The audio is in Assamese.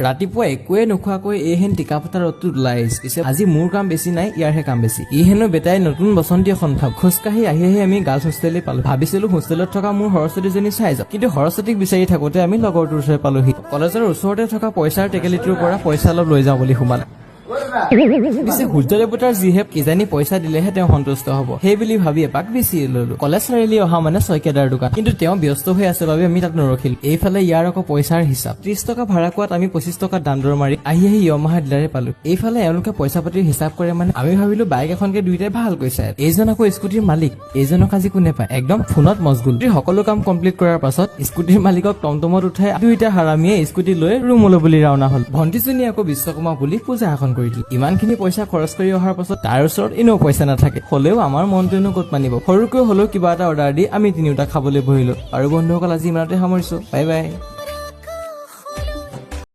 ৰাতিপুৱা একোৱে নোখোৱাকৈ এইহেন টিকাফটা ৰ'দটোত ওলাই আহিছে। পিছে আজি মোৰ কাম বেছি নাই, ইয়াৰহে কাম বেছি। ই হেনো বেটাই নতুন বসন্তী এখন খাব। খোজকাঢ়ি আহি আহি আমি গাৰ্লছ হোষ্টেলে পালো। ভাবিছিলো হোষ্টেলত থকা মোৰ সৰস্বতীজনী চাই যাওঁ, কিন্তু সৰস্বতীক বিচাৰি থাকোতে আমি লগৰটোৰ ওচৰে পালোহি। কলেজৰ ওচৰতে থকা পইচাৰ টেকেলিটোৰ পৰা পইচা অলপ লৈ যাওঁ বুলি সোমাল। পিছে সূৰ্য দেৱতাৰ যিহে, কিজানি পইচা দিলেহে তেওঁ সন্তুষ্ট হ'ব, সেই বুলি ভাবি এপাক বেছি ললো। কলেজ চাৰিআলি অহা মানে শইকীয়াদাৰ দোকান, কিন্তু তেওঁ ব্যস্ত হৈ আছে বাবে আমি তাত নৰখিলো। এইফালে ইয়াৰ আকৌ পইচাৰ হিচাপ। 30 টকা ভাড়া কোৱাত আমি 25 টকা দাম দৰ মাৰি আহি আহি য়মাহা ডিলাৰে পালো। এইফালে এওঁলোকে পইচা পাতিৰ হিচাপ কৰে, মানে আমি ভাবিলো বাইক এখনকে দুইটাই ভালকৈ চাই। এইজন আকৌ স্কুটিৰ মালিক, এইজনক আজি কোনে পায়, একদম ফোনত মচগুল। সকলো কাম কমপ্লিট কৰাৰ পাছত স্কুটিৰ মালিকক টমটমত উঠাই দুইটা হাৰামিয়ে স্কুটি লৈ ৰুমলৈ বুলি ৰাওনা হ'ল। ভণ্টিজনী আকৌ বিশ্বকৰ্মা বুলি পূজা এখন কৰি দিলে। ইমানখিনি পইচা খৰচ কৰি অহাৰ পাছত তাৰ ওচৰত এনেও পইচা নাথাকে, হ'লেও আমাৰ মনটোনো ক'ত মানিব? সৰুকৈ হ'লেও কিবা এটা অৰ্ডাৰ দি আমি তিনিওটা খাবলৈ বহিলো। আৰু বন্ধুসকল, আজি ইমানতে সামৰিছো। Bye bye.